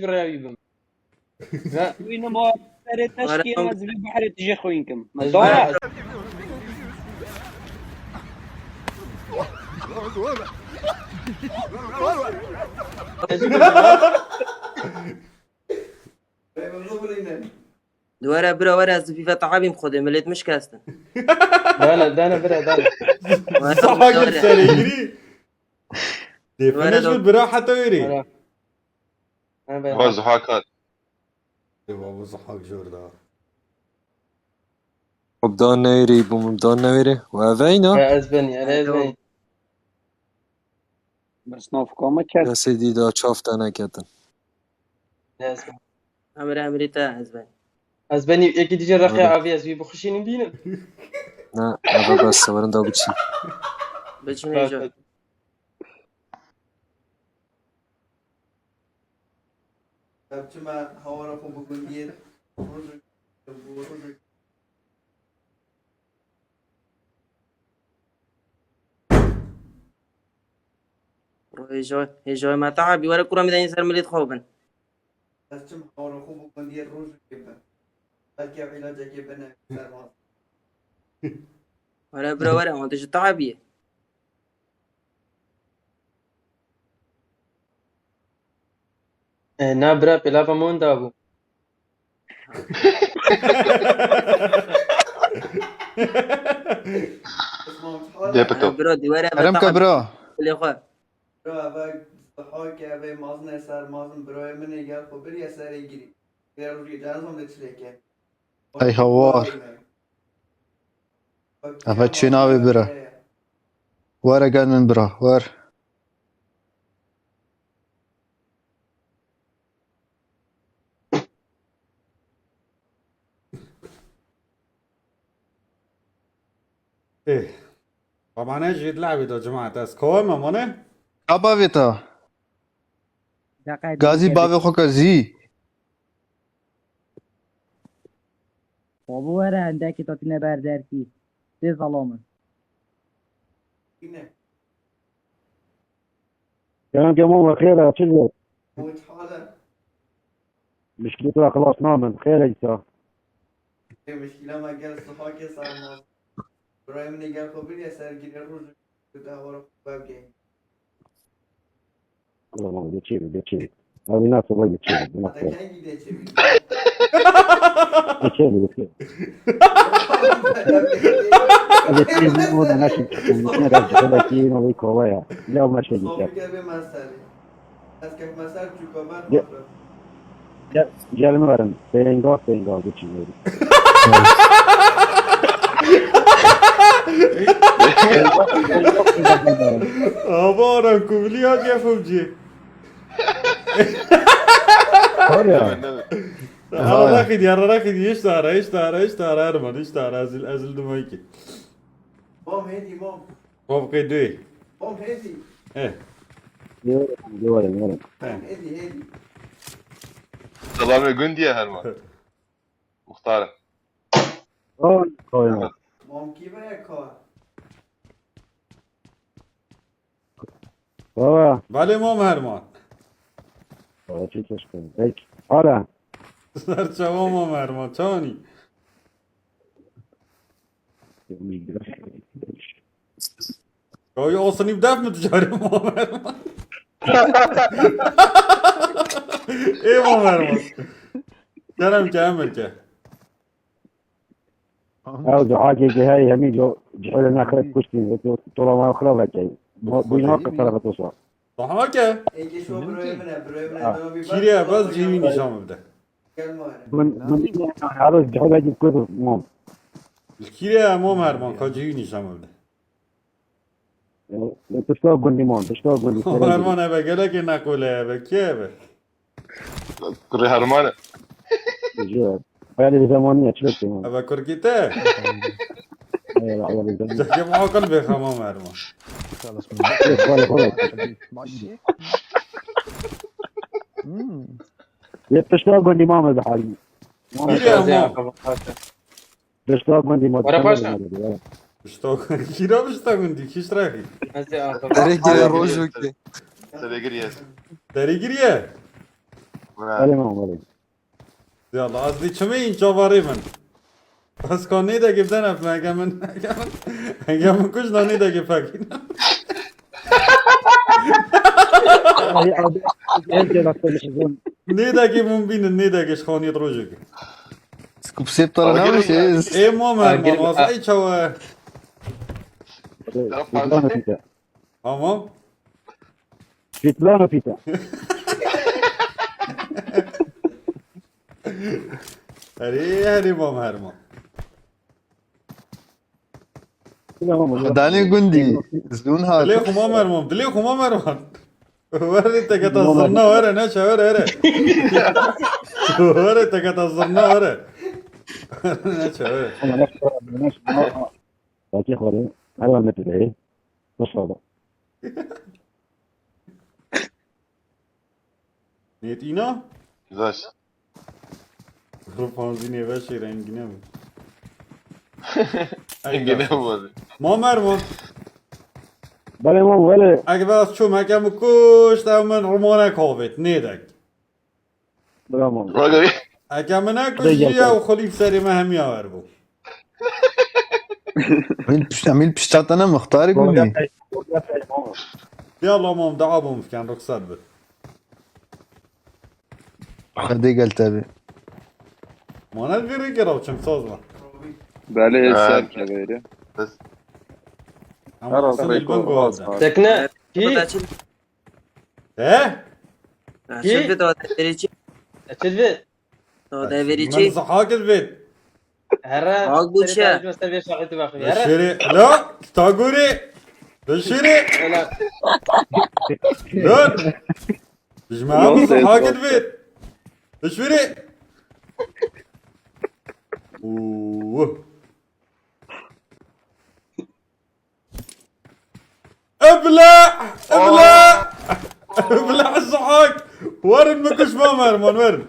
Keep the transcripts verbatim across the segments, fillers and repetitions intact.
ji bi rêya wî bim. Ne? Wî nema serê teşkî ez vî behrê tijê xwîn kim. Me Ez dora. Di were bira were ez vî ve tahabîm xwedê milêt min şikestin. Dana, dana bira, dana. Were Zahak were. Serêgirî. Were Dêfiniş do- bi bira heta wêrê. Dana. Ha, ben. Baz hakat. Dê baba zahak jor da. Xwe bi dan newêrî, bû min bi dan newêrî. Û ev eyna? Ha, ez benî, ez benî. Bes navka me kest. Kesê dî da çav te neketin. Ez benî. Emre emrî te ez ben. Ez benî, yekî dîce rexê Öyle. avî ez wî bixuşînim bînim. Ne, eve bes severin da biçî. Biçin êjo. Ev çima hawara xwe bi gundiyê rojek, bi rojek. Ro hêjoy, hêjoy me tahabî were kura min de ser milêt xwe bin. Ez çim hawara xwe bi gundiyê rojekê bin. Belkî ev îlacekê bine sermaz. Were bira were, wan tu ji tahabî ye. E, na bira, pêlava min da bû. Dê pito. Bro, dî were Kerem ke bro. Lê xwe. Bro, eve zihak e, eve mazin e, ser mazin, broyê min ê gel xwe biriye serê girî. Vê rojê canizom de çilêke. Ey hawar. Efe çê navê bira. Were gel min bira, wer. Ê. Babane jî dilabê de cemaat ez. Kowe me mane? Ka bavê ta. Gazî bavê xwe ke zî. Xwe biwere endekî tatîne ber derkî. Tê zalamin. Kerem Kemal ve xêr e, çi diyor? Müşkil tu xelas nabin, xêr e îsa. Müşkila me gel sihakê sarmaz. Birayê min ê gel xwe biriye ser girê roj û dehwara xwe bevgehîn. Tamam, geçelim, geçelim. Abi nasıl var geçelim, nasıl? Geçelim, geçelim. Geçelim, bu da nasıl çıktı? Ne kadar kolay ki, ne bir kolay ya. Ya, bu nasıl geçer? Gel, gel verin. Penga, penga geçiyorum. Ama Aranku biliyor diye fevci. Var ya. Ara rakidi, ara rakidi, işte ara, işte ara, işte ara, Erman, işte ara, ezil, ezil dumayki. Bom, hedi, bom. Bom, kê duy. Bom, hedi. Eh. Diyorum, diyorum, diyorum. Eh. Hedi, hedi. Selamê gundiye Herman. Muxtar. Oy, oy, oy. Mamkî veya ka? Baba. Belê Mam Herman. Baba, çi keşke. Peki. Hala. Ser çawa Mam Herman, çawanî? Kawî asınî def mi dicarê Mam Herman? Ê Mam Herman. Kerem ke, emir ke. Ew duhakê ki hey hemî co cihê naxirê kuştî, tu tolama xira vekey. Bu ne kadar fatosa. Daha ke? Ê ke şo birayê min e, birayê min e, dano bir bak. Kîrê bas cihî nîşan bide. Gel mare. Bin, bin, eros cihê ki kuşt mom. Kîrê Mam Herman, ka cihî nîşan bide. Tişta gundî man, tişta gundî. Herman eve gelekê nequle eve, kê eve? Kurê Herman e. Hayal bir zamanı ya, çilek zaman. Eve kurkî te? Hayal bir zaman. Çekê muakil bê xemam Herman. Xalas min. Xalas, xalas. Maşî. Hmm. Yê tişta gundî mame bi halî. Bîrê Herman. Pişta gundî ma. Were paşta. Pişta gundî. Kîra pişta gundî? Kî ştirahî? Erê gire rojokê. Serê giriye. Serê giriye? Were. Erê ma were. Ya Allah, ez dî çimê în çavarê min. Ez ka nêdekê bidene, hege min, hege min, hege min kuj da nêdekê pekîne. Ay, abi, en kere konuşacağım. Nêdekê min bînin, nêdekê ji xaniyê rojekê. Skup sêp tara namişe. Ê mame, mame, ey çawe. Tamam. Tamam. Svitlana Pita. Erê, erê, Mam Herman. Danê gundî, zûn hat. Dilê xwe Mam Herman, dilê xwe Mam Herman. Were teke ta zirna, were, neçe, were, were. Were teke ta zirna, were. Neçe, were. Bakî xwarê, her wan me tu dehê. Maşallah. Nêtîna? Güzel. Rupanzî nêveşê rengîne bû. Rengîne bû. Mam Erman. Belê mam, belê. Ege ez çûm, eke min kuşt, ew min rimanek havêt, nêdek. Bravo. Eke min nekuştiye, ew xulî bi serê me hemiya wer bû. Emîl pişt-, Emîl pişta te ne muxtarî gundî. Ya Allah mam, dua bom bikin, ruxsat bi. Xwedê gel te be. Mane girî giraw çim saz me. Belê, ser kevêre. Ama sen bin goz. Tekne. Ki? He? Çilvê da deverê çi? Çilvê? Da deverê çi? Min zahak vêt. Here. Bak bu Seni şey. tanışma sen bir şakası bak. Here. Şiri. La. Taguri. Şiri. Öyle. Dur. Ji me hemû Yok, zihak yok. dibêt. Şiri. Oo. Ebla! Ebla! Ebla zihak! Werin min kuş Mamer, man werin.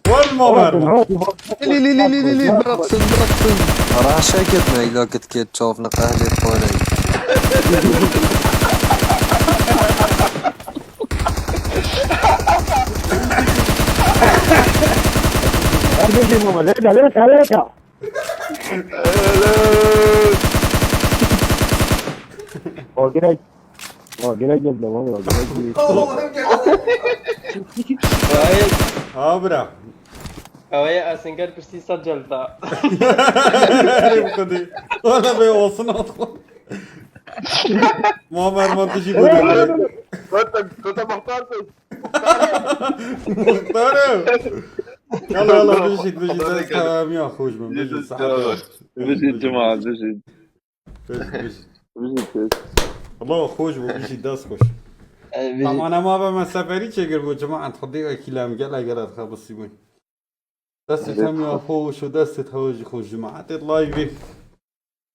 Werin Mamer, man. Lî lî lî lî lî lî bıraksın bıraksın. Raşa gitme illa git git çavna qehlê xwarey. Kardeşim ama leka leka leka. O direkt. O direkt geldi ama o direkt geldi. Hayır. Ha bira. Havaya Asengar Kuşti Sacelta. Herif kudi. Wala be olsun atma. Mamer man tişî kudi. Kota, kota muhtar koy. Muhtarım. Yalla yalla bijît bijît. Dest hemiya xweş bin. Bijît saet. Bijît cuma, bijît. Bijît. Bijît. Allah xweş bû bijît dest xweş. Tamam ana ma be me seferî çêkir bû cemaat xwedî wekîlem gele gele dixebisî bû. Destê hemiya xweş û destê xweş jî xweş cemaatê live.